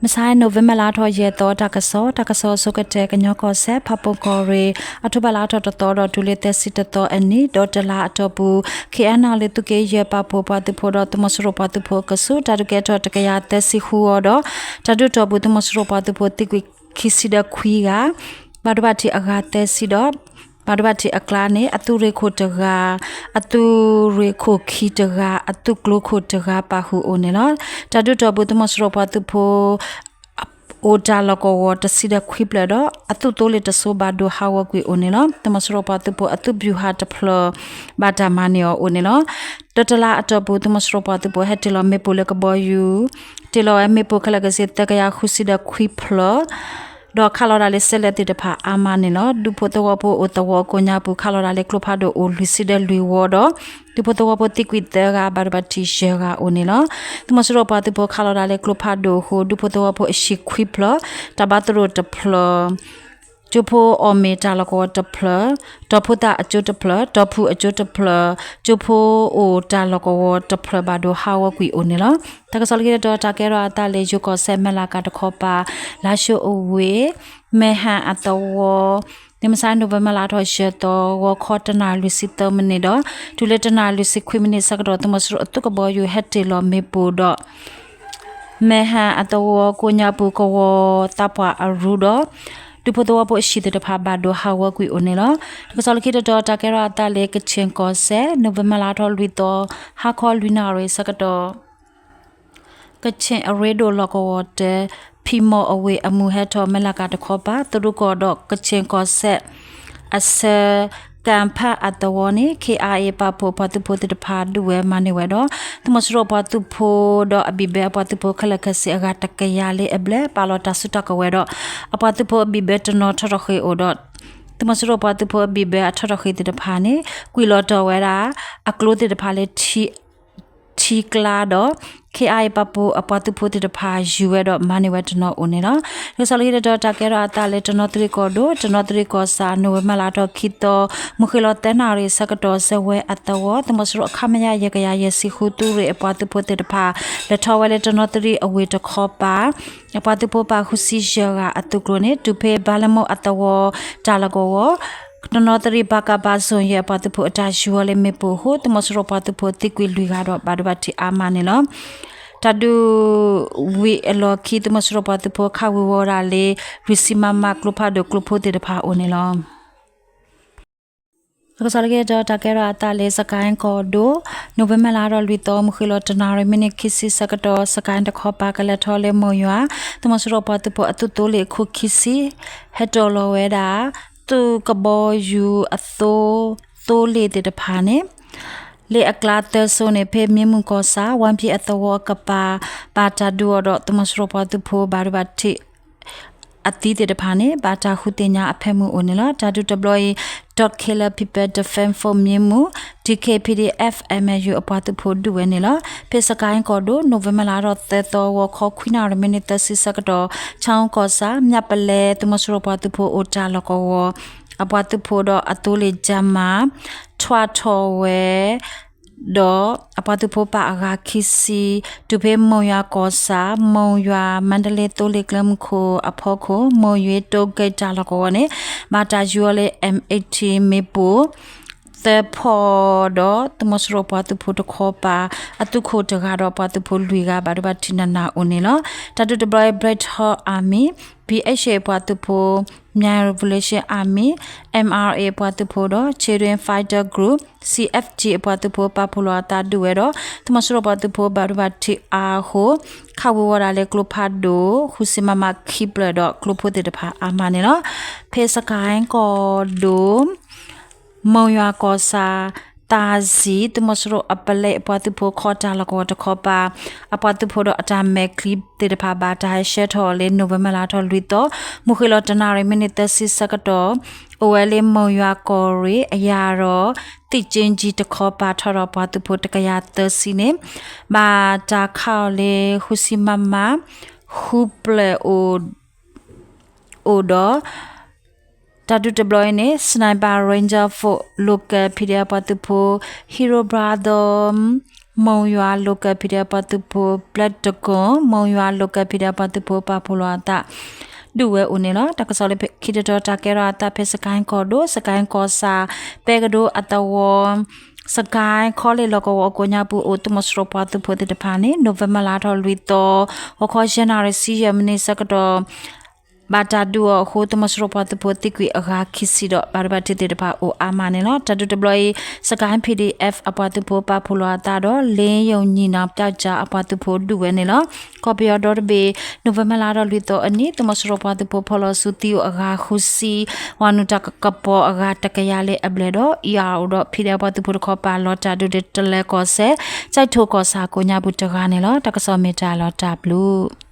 မဆါ November လါထီၣ်ယဲၢ်သီ တၢ်ကစီၣ်, တၢ်ကစီၣ်အဆိကတၢၢ် ကညီကီၢ်စဲၣ် ဖၣ်ပူၣ်ကီၢ်ရ့ၣ်, အီးထိဘၢၣ်လါထီၣ်တသီဒီးတုၤလၢသၢဆံတသီအနံၤ ဒီးတလါအတီၢ်ပူၤ KNLA သုးက့ယဲၢ်ပာ်ဖှိၣ်ပှၤသုးဖိဒီးသုးမီၤစိရိၤပှၤသုးဖိအကဆူး တၢ်ဒုးကဲထီၣ်တကယၤသၢဆံဃုဝီဒီး တၢ်ဒုးတီၢ်ပူၤ သုးမီၤစိရိၤပှၤသုးဖိသံကွံာ်ခံဆံဒီးခွံဂၤ ဘၣ်ဒိဘၣ်ထံးအဂၤသၢဆံဒီး ဘၣ်ဒိဘၣ်ထံးအကျါန့ၣ် အသုးရ့ၣ်ခိၣ်တဂၤ, အသုးရ့ၣ်ခိၣ်ခံတဂၤ, အသုးကျိခိၣ်တဂၤ ပာ်ဃုာ်အိၣ်န့ၣ်လီၤ. တၢ်ဒုးတီၢ်ပူၤ သုးမီၤစိရိၤပှၤသုးဖိ အိၣ်တၢ်လီၢ်ကဝီၤတဆံဒီးခွံဖျၢၣ်ဒီး အသုးသိလ့ၣ်တစိၤဘၣ်ဒိဟးဂီၤကွံာ်အိၣ်န့ၣ်လီၤ. သုးမီၤစိရိၤပှၤသုးဖိအသုးဗျူဟာတဖျၢၣ် ဘၣ်တၢ်မၤန့ၢ်အီၤအိၣ်န့ၣ်လီၤ. ဒီးတလါအတီၢ်ပူၤ သုးမီၤစိရိၤပှၤသုးဖိဟဲတ့ၢ်လီၤမ့ၣ်ပိၢ်လၢကဘီယူၤ, တ့ၢ်လီၤဝဲမ့ၣ်ပိၢ်ခဲလၢာ်ကစ့သၢကယၤဃုဆံဒီးခွံဖျၢၣ် ဒီးခးလီၤဒၣ်လၢစဲးလဲးသ့ၣ်တဖၣ်အါမးန့ၣ်လီၤ. ဒူဖိသဝီဖိအိၣ်သဝီကိးညါပူၤ ခးလီၤဒၣ်လၢကျိဖးဒိၣ်အိၣ်လွံၢ်ဆံဒီးလွံၢ်ဝီဒီး ဒူဖိသဝီဖိသံကွံာ်သၢဂၤ ဘၣ်ဒိဘၣ်ထံးယဲၢ်ဂၤအိၣ်န့ၣ်လီၤ. သုးမီၤစိရိၤပှၤသုးဖိခးလီၤဒၣ်လၢကျိဖးဒိၣ်အဃိ ဒူဖိသဝီဖိအဟံၣ်ခွံဖျၢၣ်, တၢ်ဘါသရိာ်တဖျၢၣ်, ကၠိဖိအီၣ်မ့ၤတၢ်လီၢ်ကဝီၤတဖျၢၣ်, တီၤဖိသၣ်အကၠိတဖျၢၣ်, တီၤဖုၣ်အကၠိတဖျၢၣ်, ကၠိဖိအိၣ်တၢ်လီၢ်ကဝီၤတဖျၢၣ်ဘၣ်ဒိဟးဂီၤကွံာ်အိၣ်န့ၣ်လီၤ. တၢ်ကစီၣ်လၢခံတတီၤ တၢ်ကဲထီၣ်အသးလၢယိၤကီၢ်စဲၣ် မဲၢ်လးကၤတခီပၤ လါၡိအဝ့ၢ် မဲၢ်ဟၣ်အသဝီ မဆါ November လါထီၣ်ယဲၢ်သီ ဂီၤခီတနၣ်ရံၣ်လွံၢ်ဆံသၢမံးနံးဒီး တုၤလၢတနၣ်ရံၣ်လွံၢ်ဆံခွံမံးနံးဆၢကတီၢ် သုးမီၤစိရိၤအသုးကဘီယူၤဟဲတ့ၢ်လီၤမ့ၣ်ပိၢ်ဒီး မဲၢ်ဟၣ်အသဝီကိးညါပူၤ ကဝီၤသးပှၢ်အရူဒီး ဒူဖိသဝီဖိအဟံၣ်သ့ၣ်တဖၣ်ဘၣ်ဒိဟးဂီၤကွံာ်အိၣ်န့ၣ်လီၤ. တၢ်ကစီၣ်လၢခံတတီၤ တၢ်ကဲထီၣ်အသးလၢ ကခၠ့ၣ်ကီၢ်စဲၣ် November လါထီၣ်လွံၢ်သီ ဟါခီလွံၢ်နၣ်ရံၣ်ဆၢကတီၢ် ကခၠ့ၣ်အရ့ဒိၣ်လီၢ်ကဝီၤတၢ ဖံးမီၢ်အဝ့ၢ်အမုၢ်ဟဲထီၣ် မဲၢ်လးကၤတခီပၤ တရူးကီၢ်ဒီးကခၠ့ၣ်ကီၢ်စဲၣ် အဆၢ ကၣ်ဖၣ်အသဝီန့ၣ် ခ့ၣ်အါအ့ၣ် ပာ်ဖှိၣ်အပှၤသုးဖိသ့ၣ်တဖၣ်ဒုးဝဲမၤန့ၢ်ဝဲဒီး သုးမီၤစိရိၤအပှၤသုးဖိဒီးအဘံၣ်ဘဲအပှၤသုးဖိခဲလၢာ်ခဲဆ့အဂၤ တကယၤလၢအဘျဲၣ် ပာ်လီၤတၢ်စုတၢ်ကဝဲၤဒီး အပှၤသုးဖိအဘံၣ်ဘဲတနီၤထီၣ်ထီၣ်ဃ့ၢ်အိၣ်ဒီး သုးမီၤစိရိၤအပှၤသုးဖိအဘံၣ်ဘဲအထီၣ်ထီၣ်ဃ့ၢ်သ့ၣ်တဖၣ်န့ၣ် ကွံာ်လီၤတီၢ်ဝဲဒၣ် အကျိသ့ၣ်တဖၣ်လၢ ထံကျါဒီး ခ့ၣ်အါအ့ၣ် ပာ်ဖှိၣ်အပှၤသုးဖိသ့ၣ်တဖၣ်ယူၤဝဲဒီးမၤန့ၢ်ဝဲတနီၤအိၣ်န့ၣ်လီၤ. တၢ်ကစီၣ်လၢခံတတီၤ တၢ်ကဲထီၣ်အသးလၢတနီသရံၣ်ကီၢ်ဒိၣ် တနီသရံၣ်ကီၢ်ဆၣ် November လါထီၣ်ခံသီ မုၢ်ဃ့ၢ်လီၤသၢနၣ်ရံၣ်ဆၢကတီၢ် စဲးဝဲအသဝီ သုးမီၤစိရိၤ ခမရ ယဲၢ်ကယၤယဲၢ်ဆံဃု သုးရ့ၣ်အပှၤသုးဖိသ့ၣ်တဖၣ် လဲၤထီၣ်ဝဲလၢတနီသရံၣ်အဝ့ၢ်တခီပၤ အပှၤသုးဖိပာ်ဃုဆံယဲၢ်ဂၤအသုးကျိၤန့ၣ် တုၤဖဲဘၣ်လမိၢ်အသဝီတၢ်လီၢ်ကဝီၤ တနီသရံၣ် ပကဖ zone ယဲၢ်အပှၤသုးဖိအတၢ်ယူၤအီၤလၢမ့ၣ်ပိၢ်အဃိ သုးမီၤစိရိၤပှၤသုးဖိသံကွံာ်လွံၢ်ဂၤဒီး ဘၣ်ဒိဘၣ်ထံးအါမးန့ၣ်လီၤ. တၢ်ဒုးဝံၤအလီၢ်ခံ သုးမီၤစိရိၤပှၤသုးဖိခးဝံၤဝီဒၣ်လၢ လွံၢ်ဆံ မမ ကျိဖးဒိၣ်ကျိဖိသ့ၣ်တဖၣ်အိၣ်န့ၣ်လီၤ. တၢ်ကစီၣ်လၢခံတတီၤ တၢ်ကဲထီၣ်အသးလၢ စကဲၣ်ကီၢ်ဒိၣ် November လါထီၣ်လွံၢ်သီ မုၢ်ဃ့ၢ်လီၤတနၣ်ရံၣ် မံးနံးခံဆံဆၢကတီၢ် စကဲၣ်တခီပၤ ကလဲၤထီၣ်လၢမိၢ်ယွၤ သုးမီၤစိရိၤပှၤသုးဖိအသုးသိလ့ၣ်အခိၣ်ခံဆံ ဟဲတီၢ်လီၤဝဲဒၣ် သုးကဘီယူၤအသိ သိလ့ၣ်သ့ၣ်တဖၣ်န့ၣ် လၢအကျါသၢစိန့ၣ် ဖဲမ့ၢ်မုၢ်ကီၢ်ဆၣ် ဝါဖံးအသဝီအကပၤ ဘၣ်တၢ်ဒုးအီၤဒီး သုးမီၤစိရိၤပှၤသုးဖိဘၣ်ဒိဘၣ်ထံး အသံသ့ၣ်တဖၣ်န့ၣ် ဘၣ်တၢ်ဃုသ့ၣ်ညါအဖၢမုၢ်အိၣ်န့ၣ်လီၤ. တၢ်ဒုးတဘျီအံၤ Karen People Defense Force မ့ၢ်မုၢ် DKBA MNDAA အပှၤသုးဖိဒုးဝဲန့ၣ်လီၤ. ဖဲစကဲၣ်ကီၢ်ဒိၣ် November လါထီၣ်သၢသီ ဂီၤခီခွံနၣ်ရံၣ် မံးနံးသၢဆံဆၢကတီၢ် ဆၣ်အူကီၢ်ဆၣ် မၠၣ်ပလဲ သုးမီၤစိရိၤပှၤသုးဖိအိၣ်တၢ်လီၢ်ကဝီၤ အပှၤသုးဖိဒီးအသိလ့ၣ် Jammer ထွဲထီၣ်ဝဲ ဒီးအပှၤသုးဖိပာ်အဂၤခံဆံ တုၤဖဲမိၢ်ယွၤကီၢ်ဆၣ် မိၢ်ယွၤ မါဒလ့သိလ့ၣ်ကျဲမုၢ်ခိၣ်အဖီခိၣ် မိၢ်ယွၤတိကဲတၢ်လီၢ်ကဝီၤန့ၣ် ဘၣ်တၢ်ယူၤအီၤလၢ M eighteen မ့ၣ်ပိၢ် သၢဖီဒီး သုးမီၤစိရိၤပှၤသုးဖိတခီပၤ အသုးခိၣ်တဂၤဒီးပှၤသုးဖိလွံၢ်ဂၤ ဘၣ်ဒိဘၣ်ထံးနးနးအိၣ်န့ၣ်လီၤ. တၢ်ဒုးတဘျီအံၤ Black Hawk Army, B H A အပှၤသုးဖိ Myanmar Revolution Army, M R A အပှၤသုးဖိဒီး Karen Fighter Group, C F G အပှၤသုးဖိ ပာ်ဖှိၣ်လီၤအသးဒုးဝဲဒီး သုးမီၤစိရိၤပှၤသုးဖိဘၣ်ဒိဘၣ်ထံးအါအဃိ ခးဝံၤဝီဒၣ်လၢကျိဖးဒိၣ် ဃုဆံ မမ ခံဖျၢၣ်ဒီးကျိဖိသ့ၣ်တဖၣ်အါမးန့ၣ်လီၤ. ဖဲစကဲၣ်ကီၢ်ဒိၣ် မိၢ်ယွၤကီၢ်ဆၣ် သးစံၣ် သုးမီၤစိရိၤအပလဲအပှၤသုးဖိခီတၢ်လီၢ်ကဝီၤတခီပၤ အပှၤသုးဖိဒီးအတၢ်မဲာ်ချံသ့ၣ်တဖၣ် ဘၣ်တၢ်ဟဲဆှၢထီၣ်အီၤလၢ November လါထီၣ်လွံၢ်သီ မုၢ်ဃ့ၢ်လီၤတနၣ်ရံၣ် မံးနံးသၢဆံဆၢကတီၢ် အိၣ်ဝဲလၢမိၢ်ယွၤကီၢ်ရ့ၣ်အယၤဒီး သံၣ်ကၠ့ကၠံတခီပၤ ထီၣ်ဒီးပှၤသုးဖိတကယၤသၢဆံန့ၣ် ဘၣ်တၢ်ခးအီၤလၢ ဃုဆံ မမ ဃုဖျၢၣ်အိၣ်ဒီး တၢ်ဒုးတဘျီအံၤန့ၣ် Sniper Ranger Force Local PDF ပှၤသုးဖိ Hero Brother မုံယွၤ local PDF ပှၤသုးဖိ ဘျၢတကိၣ် မုံယွၤ local PDF ပှၤသုးဖိပာ်ဖှိၣ်လီၤအသး ဒုးဝဲအိၣ်န့ၣ်လီၤ. တၢ်ကစီၣ်လၢခံတတီၤ တၢ်ကဲထီၣ်အသးဖဲ စကဲကီၢ်ဒိၣ် စကဲကီၢ်ဆၣ် ပဲကဒိအသဝီ စကဲခီလ့ၣ်လီၢ်ကဝီၤအကိးညါပူၤ အိၣ်သုးမီၤစိရိၤပှၤသုးဖိသ့ၣ်တဖၣ်န့ၣ် November လါထီၣ်လွံၢ်သီ ဂီၤခီယဲၢ်နၣ်ရံၣ်ဆံယဲၢ်မံးနံးဆၢကတီၢ် ဘၣ်တၢ်ဒုးအီၤအဃိ သုးမီၤစိရိၤပှၤသုးဖိသံကွံာ်အဂၤခံဆံဒီး ဘၣ်ဒိဘၣ်ထံးသ့ၣ်တဖၣ်အိၣ်အါမးန့ၣ်လီၤ. တၢ်ဒုးတဘျီအံၤ စကဲ PDF အပှၤသုးဖိပာ်ဖှိၣ်လီၤအသးဒီး လ့ယုၢ်ညံၣ်နီၣ် ပျောက်ကျား အပှၤသုးဖိဒုးဝဲန့ၣ်လီၤ. ကီၢ်ပယီၤဒီတဘ့ၣ် November လါထီၣ်လွံၢ်သီအနံၤ သုးမီၤစိရိၤပှၤသုးဖိဖီၣ်လီၤဆူသံအိၣ်အဂၤဃုဆံ ဝၤနုာ်တၢ်ကပီၤအဂၤတကယၤလၢအဘျဲၣ်ဒီး အံၤအအိၣ်ဒီး PDF ပှၤသုးဖိတခီပၤ လီၤတၢ်ဒုးလၢတလဲၤကီၢ်စဲၣ် ကၠဲးထိၣ်ကီၢ်ဆၣ်ကိးညါပူၤတဂၤန့ၣ်လီၤ. တၢ်ကစီၣ်မ့ၢ်တၢ်လီၤတၢ်ဘျုး